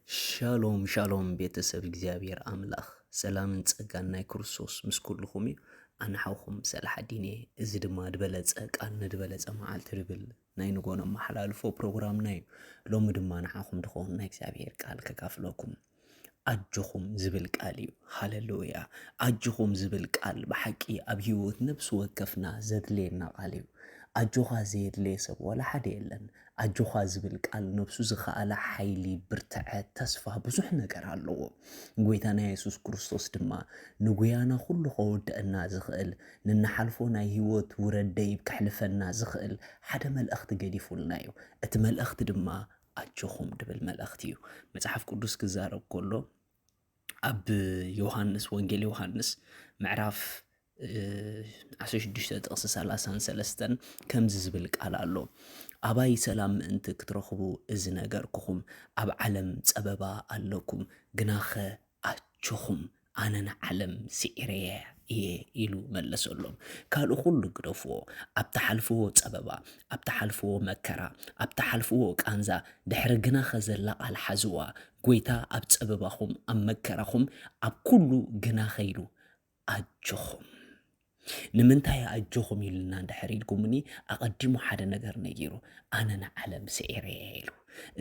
ሻሎም ሻሎም ቤተሰብ እግዚኣብሔር ኣምላኽ ሰላምን ጸጋን ናይ ክርስቶስ ምስ ኩልኹም እዩ። ኣነ ሓውኹም ሰላሓዲን እየ። እዚ ድማ ዝበለጸ ቃል ንዝበለጸ መዓልቲ ዝብል ናይ ንጎ ነመሓላልፎ ፕሮግራምና እዩ። ሎሚ ድማ ንዓኹም ዝኸውን ናይ እግዚኣብሔር ቃል ከካፍለኩም። ኣጆኹም ዝብል ቃል እዩ። ሃሌሉያ። ኣጆኹም ዝብል ቃል ብሓቂ ኣብ ህይወት ነብሲ ወከፍና ዘድልየና ቃል እዩ። ኣጆኻ ዘየድልየ ሰብ ዋላ ሓደ የለን። ኣጆኻ ዝብል ቃል ነብሱ ዝኸኣለ ሓይሊ፣ ብርትዐት፣ ተስፋ፣ ብዙሕ ነገር ኣለዎ። ጎይታና የሱስ ክርስቶስ ድማ ንጉያና ኩሉ ከወድአና ዝኽእል፣ ንንሓልፎ ናይ ህይወት ውረድ ደይብ ከሕልፈና ዝኽእል ሓደ መልእኽቲ ገዲፉልና እዩ። እቲ መልእኽቲ ድማ ኣጆኹም ድብል መልእኽቲ እዩ። መጽሓፍ ቅዱስ ክዛረብ ከሎ ኣብ ዮሃንስ፣ ወንጌል ዮሃንስ ምዕራፍ እ፣ ዓሰርተ ሽዱሽተ ጥቕሲ ሰላሳን ሰለስተን ከምዚ ዝብል ቃል ኣሎ። ኣባይ ሰላም ምእንቲ ክትረኽቡ እዚ ነገርኩኹም። ኣብ ዓለም ጸበባ ኣለኩም፣ ግናኸ ኣጆኹም፣ ኣነ ንዓለም ስዒረያ እየ ኢሉ መለሰሎም። ካልእ ኩሉ ግደፍዎ፣ ኣብ ትሓልፍዎ ጸበባ፣ ኣብ ትሓልፍዎ መከራ፣ ኣብ ትሓልፍዎ ቃንዛ፣ ድሕሪ ግናኸ ዘላ ቃል ሓዝዋ። ጎይታ ኣብ ጸበባኹም፣ ኣብ መከራኹም፣ ኣብ ኩሉ ግናኸ ኢሉ ኣጆኹም። ንምንታይ ኣጆኹም ኢሉና እንድሕር ኢልኩምኒ፣ ኣቐዲሙ ሓደ ነገር ነጊሩ፣ ኣነ ንዓለም ስዒረያ ኢሉ።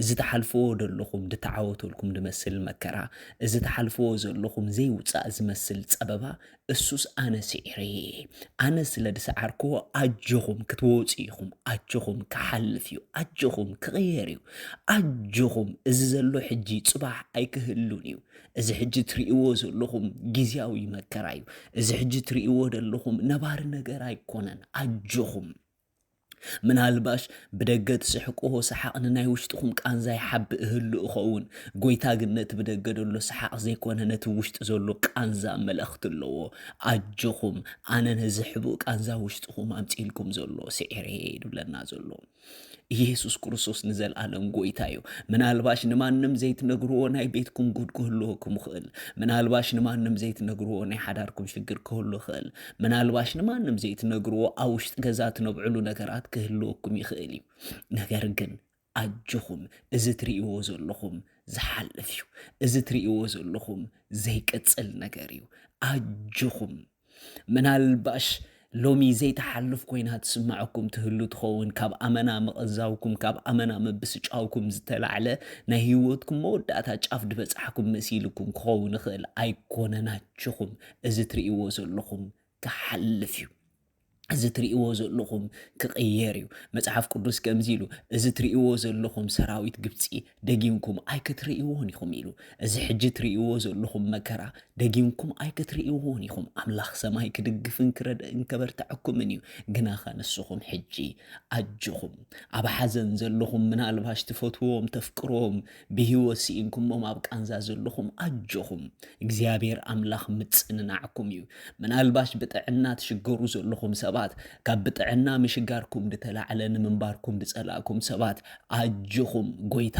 እዚ ትሓልፍዎ ዘለኹም፣ ድተዓወተልኩም ድመስል መከራ፣ እዚ ትሓልፍዎ ዘለኹም ዘይውጻእ ዝመስል ጸበባ፣ እሱስ ኣነ ስዒረየ እየ። ኣነ ስለ ድሰዓርክዎ ኣጆኹም ክትወጹ ኢኹም፣ ኣጆኹም ክሓልፍ እዩ፣ ኣጆኹም ክቕየር እዩ፣ ኣጆኹም እዚ ዘሎ ሕጂ ጽባሕ ኣይክህሉን እዩ። እዚ ሕጂ ትርእይዎ ዘለኹም ግዝያዊ መከራ እዩ። እዚ ሕጂ ትርእይዎ ዘለኹም ነባሪ ነገር ኣይኮነን። ኣጆኹም። ምናልባሽ ብደገ ትስሕቅዎ ሰሓቕ ንናይ ውሽጥኹም ቃንዛ ይሓብእ እህሉ እኸውን። ጎይታ ግን ነቲ ብደገ ዘሎ ሰሓቕ ዘይኮነ ነቲ ውሽጢ ዘሎ ቃንዛ መልእኽቲ ኣለዎ። ኣጆኹም፣ ኣነ ነዚ ሕቡእ ቃንዛ ውሽጥኹም ኣምጺእልኩም ዘሎ ስዒረየ እዩ ድብለና ዘሎ። ኢየሱስ ክርስቶስ ንዘለኣለም ጎይታ እዩ። ምናልባሽ ንማንም ዘይትነግርዎ ናይ ቤትኩም ጉድ ክህልወኩም ይኽእል። ምናልባሽ ንማንም ዘይትነግርዎ ናይ ሓዳርኩም ሽግር ክህሉ ይኽእል። ምናልባሽ ንማንም ዘይትነግርዎ ኣብ ውሽጢ ገዛ ትነብዕሉ ነገራት ክህልወኩም ይኽእል እዩ። ነገር ግን ኣጆኹም፣ እዚ ትርእይዎ ዘለኹም ዝሓልፍ እዩ። እዚ ትርእይዎ ዘለኹም ዘይቅጽል ነገር እዩ። ኣጆኹም። ምናልባሽ ሎሚ ዘይትሓልፍ ኮይና ትስምዐኩም ትህሉ ትኸውን። ካብ ኣመና ምቕንዛውኩም፣ ካብ ኣመና ምብስጫውኩም ዝተላዕለ ናይ ህይወትኩም መወዳእታ ጫፍ ድበጻሕኩም መሲልኩም ክኸውን ይኽእል። ኣይኮነን ኣጆኹም። እዚ ትርእይዎ ዘለኹም ክሓልፍ እዩ። እዚ ትርእይዎ ዘለኹም ክቕየር እዩ። መጽሓፍ ቅዱስ ከምዚ ኢሉ፣ እዚ ትርእይዎ ዘለኹም ሰራዊት ግብጺ ደጊምኩም ኣይክትርእይዎን ኢኹም ኢሉ። እዚ ሕጂ ትርእይዎ ዘለኹም መከራ ደጊምኩም ኣይክትርእይዎን ኢኹም። ኣምላኽ ሰማይ ክድግፍን ክረድእን ከበርትዐኩምን እዩ። ግናኸ ንስኹም ሕጂ ኣጆኹም። ኣብ ሓዘን ዘለኹም፣ ምናልባሽ ትፈትዎም፣ ተፍቅርዎም፣ ብህይወት ስኢንኩሞም ኣብ ቃንዛ ዘለኹም ኣጆኹም። እግዚኣብሔር ኣምላኽ ምጽንናዕኩም እዩ። ምናልባሽ ብጥዕና ትሽገሩ ዘለኹም ሰባት፣ ካብ ብጥዕና ምሽጋርኩም ድተላዕለ ንምንባርኩም ድጸላእኩም ሰባት ኣጆኹም። ጎይታ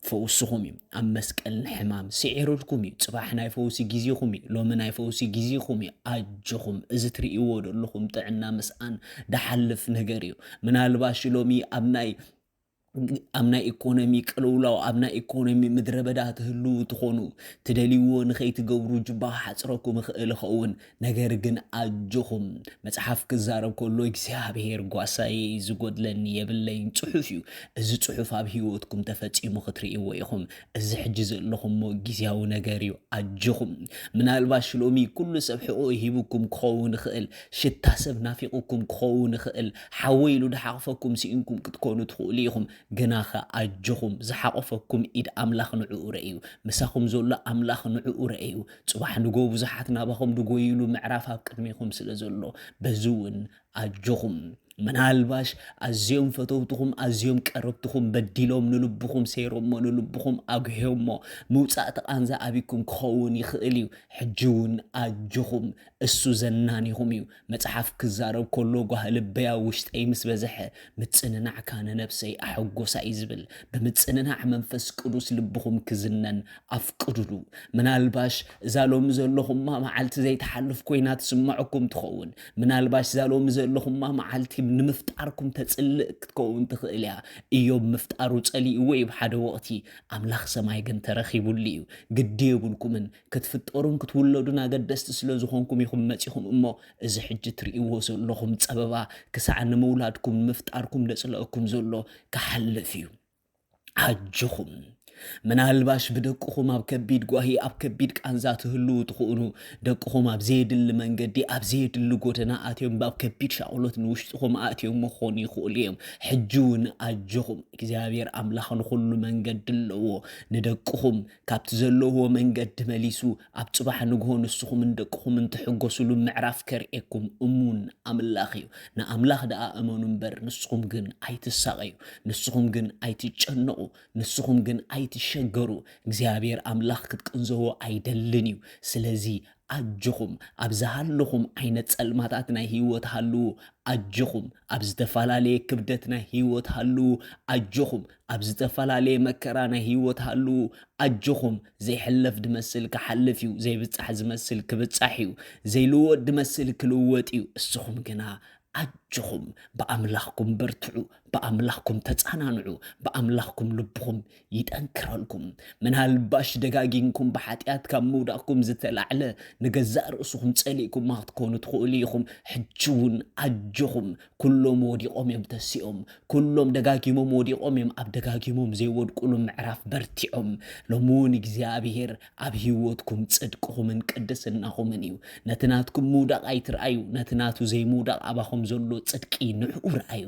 ፈውስኹም እዩ። ኣብ መስቀል ንሕማም ስዒሩልኩም እዩ። ጽባሕ ናይ ፈውሲ ግዜኹም እዩ። ሎሚ ናይ ፈውሲ ግዜኹም እዩ። ኣጆኹም። እዚ ትርእይዎ ዘለኹም ጥዕና ምስኣን ድሓልፍ ነገር እዩ። ምናልባሽ ሎሚ ኣብ ናይ ኣብ ናይ ኢኮኖሚ ቅልውላው፣ ኣብ ናይ ኢኮኖሚ ምድረ በዳ ትህልዉ ትኾኑ። ትደልይዎ ንኸይትገብሩ ጅባ ክሓጽረኩም ይኽእል ይኸውን። ነገር ግን ኣጆኹም። መጽሓፍ ክዛረብ ከሎ እግዚኣብሔር ጓሳይ ዝጎድለኒ የብለይን ጽሑፍ እዩ። እዚ ጽሑፍ ኣብ ህይወትኩም ተፈጺሙ ክትርእይዎ ኢኹም። እዚ ሕጂ ዘለኹሞ ግዝያዊ ነገር እዩ። ኣጆኹም። ምናልባሽ ሎሚ ኩሉ ሰብ ሕቖ ሂቡኩም ክኸውን ይኽእል። ሽታ ሰብ ናፊቑኩም ክኸውን ይኽእል። ሓወይ ኢሉ ድሓቕፈኩም ስኢንኩም ክትኮኑ ትኽእሉ ኢኹም። ግናኸ ኣጆኹም፣ ዝሓቖፈኩም ኢድ ኣምላኽ ንዕኡ ረእዩ፣ ምሳኹም ዘሎ ኣምላኽ ንዕኡ ረእዩ። ጽባሕ ንጎ ብዙሓት ናባኹም ድጎይሉ ምዕራፍ ኣብ ቅድሜኹም ስለ ዘሎ፣ በዚ እውን ኣጆኹም። ምናልባሽ ኣዝዮም ፈተውትኹም፣ ኣዝዮም ቀረብትኹም በዲሎም ንልብኹም ሰይሮሞ፣ ንልብኹም ኣጉሕዮሞ፣ ምውጻእ እቲ ቃንዛ ኣቢኩም ክኸውን ይኽእል እዩ። ሕጂ እውን ኣጆኹም፣ እሱ ዘናኒኹም እዩ። መጽሓፍ ክዛረብ ከሎ፣ ጓህ ልበይ ኣብ ውሽጠይ ምስ በዝሐ፣ ምጽንናዕካ ንነብሰይ ኣሐጎሳ እዩ ዝብል። ብምጽንናዕ መንፈስ ቅዱስ ልብኹም ክዝነን ኣፍቅዱሉ። ምናልባሽ እዛ ሎሚ ዘለኹማ መዓልቲ ዘይትሓልፍ ኮይና ትስምዐኩም ትኸውን። ምናልባሽ እዛ ሎሚ ዘለኹማ መዓልቲ ንምፍጣርኩም ተጽልእ ክትከውን ትኽእል እያ። ኢዮብ ምፍጣሩ ጸሊእዎ እዩ ብሓደ ወቕቲ፣ ኣምላኽ ሰማይ ግን ተረኺቡሉ እዩ። ግዲ የብልኩምን። ክትፍጠሩን ክትውለዱን ኣገደስቲ ስለ ዝኾንኩም ኢኹም መጺኹም እሞ፣ እዚ ሕጂ ትርእይዎ ዘለኹም ጸበባ ክሳዕ ንምውላድኩም ንምፍጣርኩም ደጽለአኩም ዘሎ ክሓልፍ እዩ። ኣጆኹም። ምናልባሽ ብደቅኹም ኣብ ከቢድ ጓሂ፣ ኣብ ከቢድ ቃንዛ ትህልዉ ትኽእኑ። ደቅኹም ኣብ ዘየድሊ መንገዲ፣ ኣብ ዘየድሊ ጎደና ኣትዮም፣ ኣብ ከቢድ ሻቕሎት ንውሽጥኹም ኣትዮም ክኾኑ ይኽእሉ እዮም። ሕጂ እውን ኣጆኹም። እግዚኣብሔር ኣምላኽ ንኹሉ መንገዲ ኣለዎ። ንደቅኹም ካብቲ ዘለውዎ መንገዲ መሊሱ፣ ኣብ ጽባሕ ንግሆ ንስኹምን ደቅኹምን ትሕጎስሉ ምዕራፍ ከርእየኩም እሙን ኣምላኽ እዩ። ንኣምላኽ ደኣ እመኑ እምበር፣ ንስኹም ግን ኣይትሳቐዩ። ንስኹም ግን ኣይትጨነቑ። ንስኹም ግን ኣይትሸገሩ። እግዚኣብሔር ኣምላኽ ክትቅንዘዎ ኣይደልን እዩ። ስለዚ ኣጆኹም፣ ኣብ ዝሃለኹም ዓይነት ጸልማታት ናይ ህይወት ሃልዉ። ኣጆኹም፣ ኣብ ዝተፈላለየ ክብደት ናይ ህይወት ሃልዉ። ኣጆኹም፣ ኣብ ዝተፈላለየ መከራ ናይ ህይወት ሃልዉ። ኣጆኹም፣ ዘይሕለፍ ዝመስል ክሓልፍ እዩ፣ ዘይብጻሕ ዝመስል ክብጻሕ እዩ፣ ዘይልወጥ ዝመስል ክልወጥ እዩ። እስኹም ግና ኣጆኹም፣ ብኣምላኽኩም በርትዑ፣ ብኣምላኽኩም ተጸናንዑ፣ ብኣምላኽኩም ልብኹም ይጠንክረልኩም። ምናልባሽ ደጋጊምኩም ብሓጢኣት ካብ ምውዳቕኩም ዝተላዕለ ንገዛእ ርእስኹም ጸሊእኩማ ክትኮኑ ትኽእሉ ኢኹም። ሕጂ እውን ኣጆኹም፣ ኩሎም ወዲቖም እዮም ተሲኦም፣ ኩሎም ደጋጊሞም ወዲቖም እዮም ኣብ ደጋጊሞም ዘይወድቁሉ ምዕራፍ በርቲዖም። ሎሚ እውን እግዚኣብሔር ኣብ ህይወትኩም ጽድቅኹምን ቅድስናኹምን እዩ። ነቲ ናትኩም ምውዳቕ ኣይትርኣዩ፣ ነቲ ናቱ ዘይምውዳቕ ኣባኹም ዘሎ ጽድቂ ንዕኡ ርኣዩ።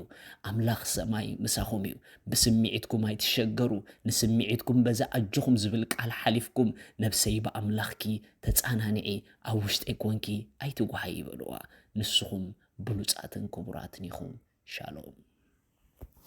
ኣምላኽ ሰማይ ምሳኹም እዩ። ብስምዒትኩም ኣይትሸገሩ። ንስምዒትኩም በዚ ኣጆኹም ዝብል ቃል ሓሊፍኩም፣ ነብሰይ ብኣምላኽኪ ተጻናንዒ፣ ኣብ ውሽጠይ ኮንኪ ኣይትጓሃይ ይበልዋ። ንስኹም ብሉጻትን ክቡራትን ኢኹም። ሻሎም።